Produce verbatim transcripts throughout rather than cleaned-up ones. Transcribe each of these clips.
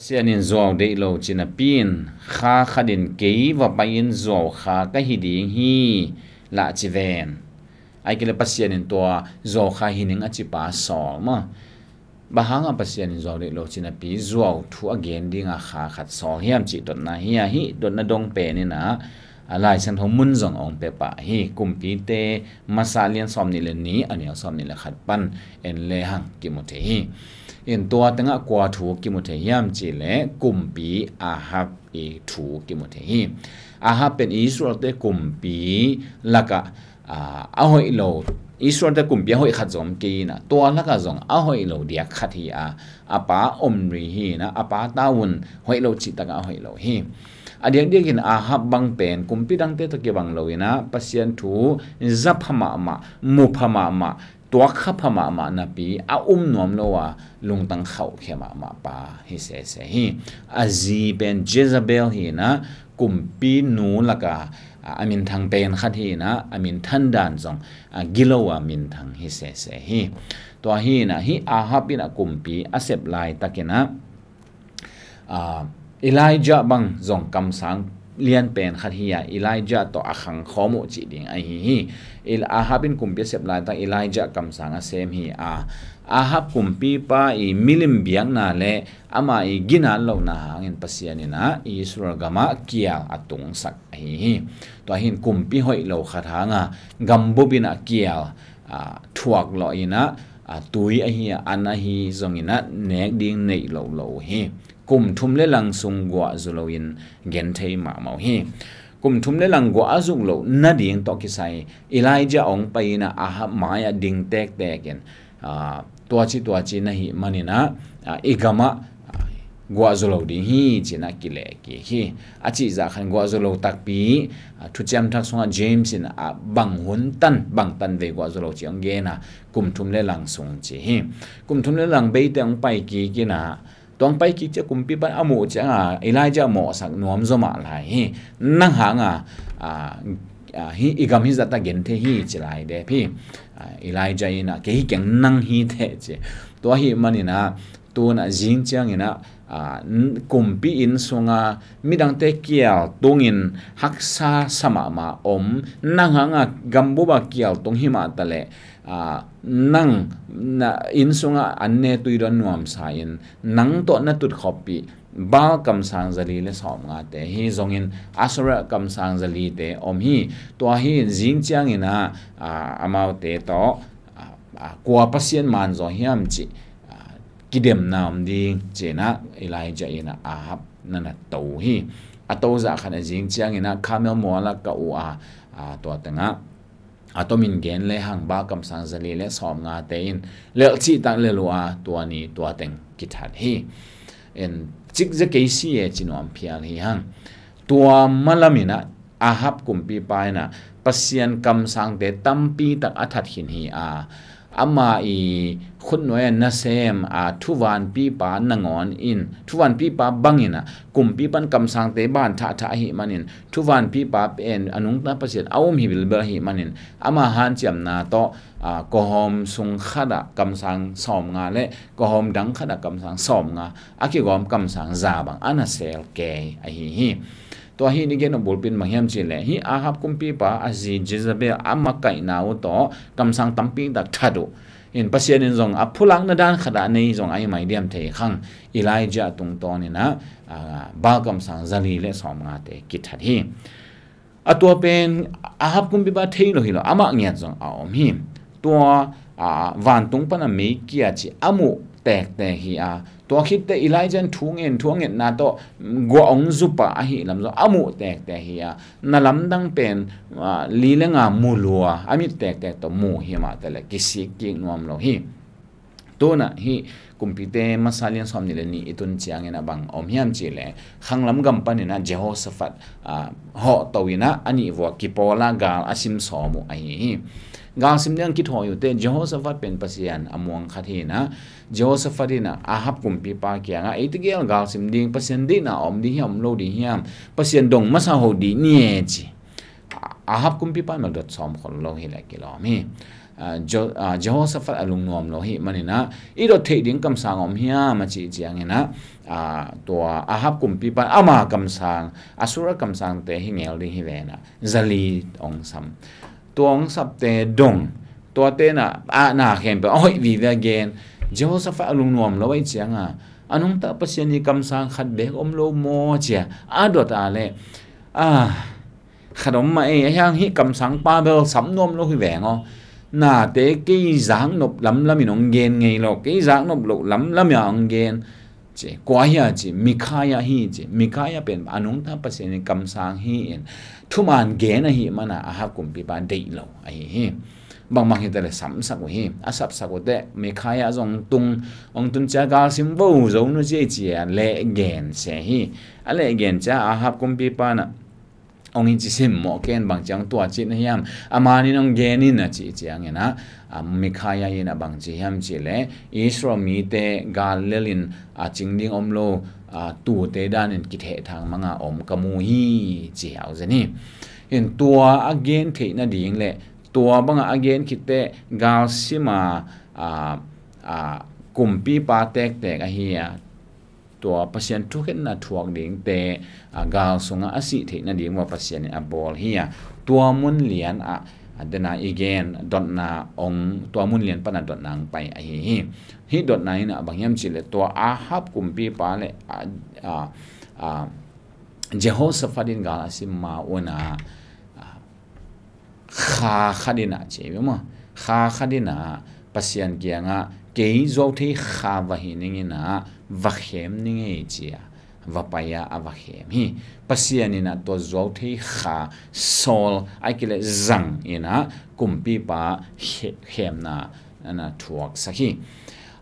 Pasian in zuau deih lo ci napi in, kha khat in kei va pai-in zuau kha ka hi ding hi lah ci ven. Ai kei le Pasian in tua zuau kha hi ning a cipa sawl maw? Bang hangah Pasian in zuau deih lo ci napi zuau thu a gen dinga kha khat sawl hiam cih dotna hi a, hih dotna dong pen in ah, a Lai Siangtho mun zong ong pia pah hi. Kumpite masa lian sawm nih le nih, a neu sawm nih le khat pan en le hang kimu thei hi. In tua tengah kua thu kimu thei hiam cih le kumpi Ahab i thu kimu thei hi. Ahab pen Israel-te kumpi lakah, aa, a hoih lo, Israel-te kumpi a hoih khat zong om kei in ah, tua lakah zong a hoih lo diak khat hi a, a pa Omri hi in ah, a pa tavuan hoih lo cih takah a hoih lo hi. A diakdiakin Ahab bang pen kumpi dangte tawh kibang lo in ah, Pasian thu za pha mahmah, mu pha mahmah, tuak kha pha mahmah napi a um nuam lo a, lungtang khauhkhia mahmah pa hi sese hi. A zi pen Jezebel hi in ah, kumpi nu lakah, a, a minthang pen khat hi in ah, a minthan dan zong, a, gilo a minthang hi sese hi. Tua hi in ah, hih Ahab in ah kumpi a sep laitakin ah, aa, Elijah bang zong kamsang lian pen khat hi a, Elijah tawh a khang khawm uh cih ding ahi hi. Il-, Ahab in kumpi a sep laitak Elijah kamsang a sem hi a, Ahab kumpipa i milim biakna le ama i ginat lohna hangin Pasian in ah Israel gamah kial a tungsak ahi hi. Tua hi in kumpi hoih lo khat hanga gambup in ah kial, aa, thuak lawh in ah, aa, tui ahi a, an ahi zongin ah nek ding neih lo lo uh hi. Kum thum le lang sung guah zu loin gen thei mahmah uh hi. Kum thum le lang guah a zuk loh nading tawh kisai Elijah ong pai in ah Ahab mai-ah ding tektek in, aa, tuaci tuaci na hih manin ah, aa, i gamah, aa, guah zu lo ding hi ci in ah kileh kik hi. A cihzah khan guah zu lo takpi, aa, Thuciam Thak sungah James in ah bang hun tan, bang tan vei guah zu lo ci ong gen a, kum thum le lang sung ci hi. Kum thum le lang beite ong pai kik in ah, tua ong pai kik ciang kumpipa in a muh ciangin Elijah mawhsak nuam zaw mah lai hi. Nang hanga, aa, aa, hi, i gam hih zah tak gen thei hi ci lai dep hi. Aa, Elijah in ah kei hi keng, nang hi teh ci. Tua hi manin ah, tu-in ah zing ciangin ah, aa, n-, kumpi inn sunga midangte kial tungin haksa sa mahmah om, nang hanga gambup a kial tung hi mah taleh, aa, nang na inn sungah an ne tui dawn nuamsa in, nang tawh na tut khawmpih Baal kamsang zali le sawmngate hi zongin Asherah kamsang zalite om hi. Tua hi in zing ciangin ah, aa, amaute tawh, aa, aa, kua Pasian man zaw hiam cih, aa, kidemna om ding ci in ah Elijah in ah Ahab na na to uh hi. A to zah khat a zing ciangin ah Carmel mual ah kah uh a, aa, tua tengah a tomin gen le hang Baal kamsang zali le sawmngate in lelh cihtak lel uh a, tua ni tua teng kithat hi. En, cikzia kei si e ci nuam phial hi hang. Tua malam in ah Ahab kumpipa in ah Pasian kamsangte tampi tak a that khin hi a, ama i khutnuai a nasem a thuvanpipa nangawn in, thuvanpipa bangin ah kumpipa in kamsangte ban thahthah ahih manin, thuvanpipa pen a nungta Pasian a um hi bilbel ahih manin, ama hanciamna tawh, aa, kawhawm sung khatah kamsang sawmnga le kawhawm dang khatah kamsang sawmnga a kigawm kamsang za bang a na sel kei ahi hi. Tua hi in i gen nop bulpi in bang hiam cih leh, hih Ahab kumpipa a zi Jezebel a makaihna uh tawh kamsang tampi tak that uh. In Pasian in zong a phulakna dan khatah a nei zong a hi mai diam thei khang, Elijah tungtawn in ah, aa, Baal kamsang zali le sawmngate kithat hi. A tua pen Ahab kumpipa thei lo hi lo, amah ngiat zong a om hi. Tua, aa, vantung pan a mei kia cih a muh tektek hi a, tua khitteh Elijah in thu ngen, thu a ngetna tawh guah ong zu pah ahih lam zong a muh tektek hi a, na lamdang pen, aa, li le nga mu lua, a mit tektek tawh mu hi mah taleh kisik kik nuam lo hi. Tu-in ah hih Kumpite Masa lian sawm nih le nih i tun ciangin ah bang om hiam cih leh, khanglam gam panin ah Jehoshaphat, aa, hawhto in ah a nih vua kipawl a gal a sim sawm uh ahi hi. Gal sim ding kithawi uh teh Jehoshaphat pen Pasian a muang khat hi in ah, Jehoshaphat in ah Ahab kumpipa kiangah, "Ei tegel gal sim ding, Pasian deihna a om ding hiam, om lo ding hiam? Pasian dong masa ho dih ni e," ci. Ahab kumpipa in mah dot sawm khol lo hi leh kilawm hi. Ah, Jo- ah, Jehoshaphat a lungnuam lo hi maninah i dot theih ding kamsang om hiam a cih cianginah, ah, tua Ahab kumpipa in ama kamsang, Asura kamsangte hi ngel ding hi venah zali ong sam. Tua ong sapte dong, tuate na, ah, na khempeuh a hoih vive a gen. Jehoshaphat a lungnuam lo ahi cianga a nungta Pasian i kamsang khat bek om lo maw cia a dot a leh, ah, khat om mah ei, a hiang hih kamsang pa bel sam nuam lo hi veng aw. Nate kei zaknop lamlam in ong gen ngei lo, kei zaknop loh lamlam in ong gen. Ci, kua hia ci, Mikhaia hi ci, Mikhaia pen a nungta Pasian in kamsang hi in, thuman gen ahi mana Ahab kumpipa deih lo ahi hi. Bangmah hi ta leh samsak uh hi, a sapsak uh teh Mikhaia zong tung, ong tun cia galsim vo zo nu ci, ci a leh gen se hi. A leh gen cia Ahab kumpipa na ong hi ci sim mawh ken bang ciang tua cih na hiam, a manin ong gen in a cih cianginah, a, Mikhaia in a bang ci hiam cih leh Israel mite gal lelin a cing ding om lo, a, tute danin kithehthang manga om ka mu hi ci hiau zen hi. Hin tua a gen theih nading leh tua banga a gen khitteh galsima, a, a, kumpipa tektek ahi a, tua Pasian thukhenna thuak dingte, a, gal sungah a sih theih nading uh a Pasian in a bawl hi a, tua mun lian ah, a, dena i gen dotna ong, tua mun lian pana dotna ong pai ahi hi. Hih dotna in a bang hiam cih leh tua Ahab kumpipa leh, a, a, a, Jehoshaphat in gal a sim ma una, a, kha khat in a ci maw, kha khat in a Pasian kiangah kei zuauthei kha va hi ning in a va khem ning ei ci a va pai a, a va khem hi. Pasian in a tua zuauthei kha sawl a kileh zang in a kumpipa khe- khemna na thuaksak hi.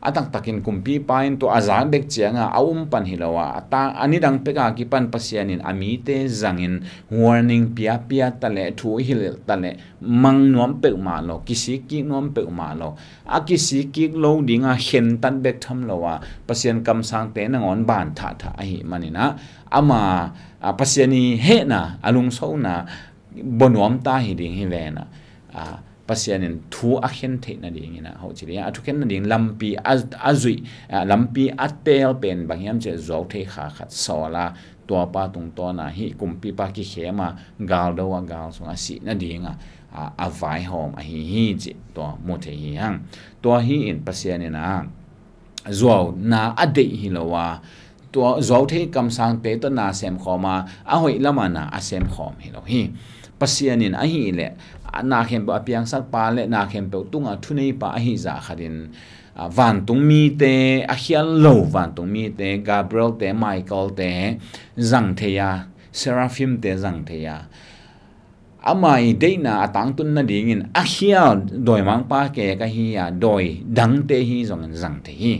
A taktakin kumpipa in tua a zak bek cianga a um pan hi lo a, a ta- a nidang peka kipan Pasian in a mite zangin warning piapia ta leh, thu hilh ta leh, mang nuam peuhmah lo, kisik kik nuam peuhmah lo. A kisik kik lo dinga khentat bek tham lo a, Pasian kamsangte nangawn ban thahthah ahi maninah ama, a, Pasian i hehna, a lungsona baw nuam ta hi ding hi venah, a, Pasian in thu a khen theih nadingin a hoh ci ding a, a thukhen nading lampi a, a zuih, a, lampi a teel pen bang hiam cih leh zuauthei kha khat sawl a, tuapa tungtawna hih kumpipa kikhem a, galdo a, gal sung a sih nading a, a, a vaihawm ahi hi cih tua mu thei hi hang. Tua hi in Pasian in a zuauna a deih hi lo a, tua zuauthei kamsangte tawh na semkhawm a, a hoih lama na a semkhawm hi lo hi. Pasian in ahih leh, a, na khempeuh a piangsak pa leh na khempeuh tunga thunei pa ahi zah khatin, a, vantung mite, a khial lo vantung mite, Gabriel te, Michael te zang thei a, Seraphim te zang thei a, ama i deihna a tangtun nadingin a khial dawimangpa kek ahi a, dawi dangte hi zongin zang thei hi.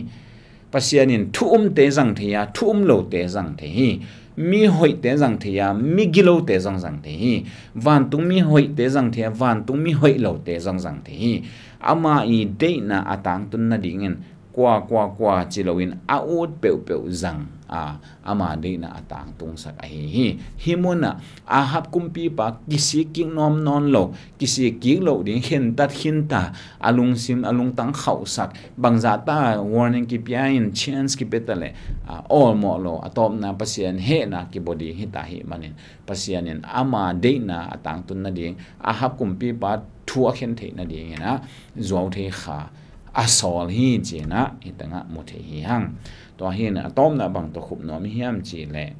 Pasian in thu umte zang thei a, thu um lote zang thei hi. Mi hoihte zang thei a, mi gilote zong zang thei hi. Vantung mi hoihte zang thei a, vantung mi hoih lote zong zang thei hi. Ama i deihna a tangtun nadingin kua, kua, kua ci loin a ut peuhpeuh zang a, ama deihna a tangtungsak ahi hi. Hih munah Ahab kumpipa kisik kik nuam nawn lo, kisik kik loh ding khentat khinta, a lungsim, a lungtang khauhsak, bangzahta warning kipia in, chance kipia ta leh, a, awlmawh lo, a tawpna Pasian hehna kibaw ding hita hi manin, Pasian in ama deihna a tangtun nading, Ahab kumpipa thu a khen theih nadingin a zuauthei kha a sawl hi ci-in a hih tengah mu thei hi hang. Tua hi in a tawpna bang tawh khup nuam i hiam cih leh,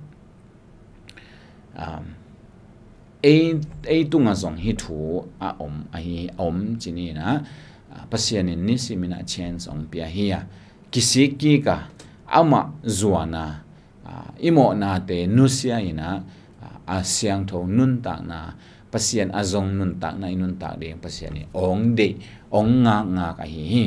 um, ei, ei tungah zong hih thu a om, ahi, a om ci ni in a, a, Pasian in nisim in a chance hong pia hi a, kisik kik a, amah zuan a, a, i mawhnate nusia in a, a, a siangtho nuntakna, Pasian a zong nuntakna i nuntak ding Pasian in hong deih, hong ngakngak ahi hi.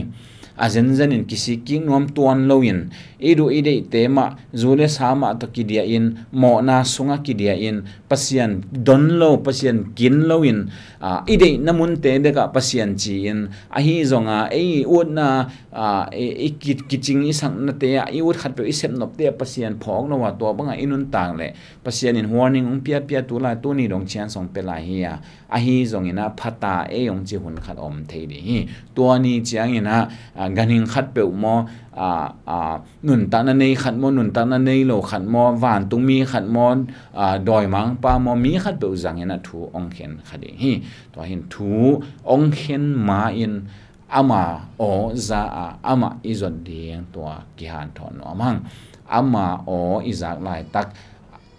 a zenzen in kisik kik nuam tuan loin, i duh i deihte mah, zu le sa mah tawh kidiah in, mawhna sungah kidiah in, Pasian don lo, Pasian kin loin, aa, i deihna munte bekah Pasian ci-in, ahi zonga ei utna, aa, i, i ki-, kicing i saknate ah, i ut khatpeuh i sepnopte ah Pasian phawk lo a, tua bangah i nuntak leh Pasian in warning hong piapia, tulai tuni dong chance hong pia lai hi a, ahi zongin ah phata ei hong ci hun khat om thei ding hi. Tua ni ciangin ah, aa, ganhing khatpeuh maw, aa, aa, nuntakna nei khat maw, nuntakna nei lo khat maw, vantungmi khat maw, aa, dawimangpa maw, mi khatpeuh zangin ah thu hong khen kha ding hi. Tua hin thu hong khen ma-in ama aw za a, amah i zot ding tua kihanthawn nuam hang. Ama aw i zak laitak,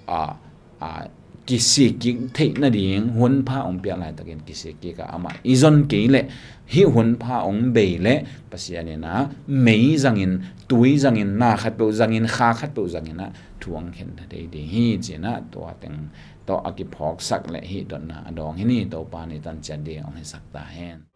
aa, aa, kisik kik theih nading hunpha hong piak laitakin kisik kik a, amah i zon kei leh, hih hunpha hong bei leh Pasian in ah mei zangin, tui zangin, na khatpeuh zangin, kha khatpeuh zangin ah thu hong khen thei ding hi, ci-in ah tua teng tawh a kiphawksak leh hih dotna a dawng hi ni. Topa in i tan ciat ding hong hisak ta hen.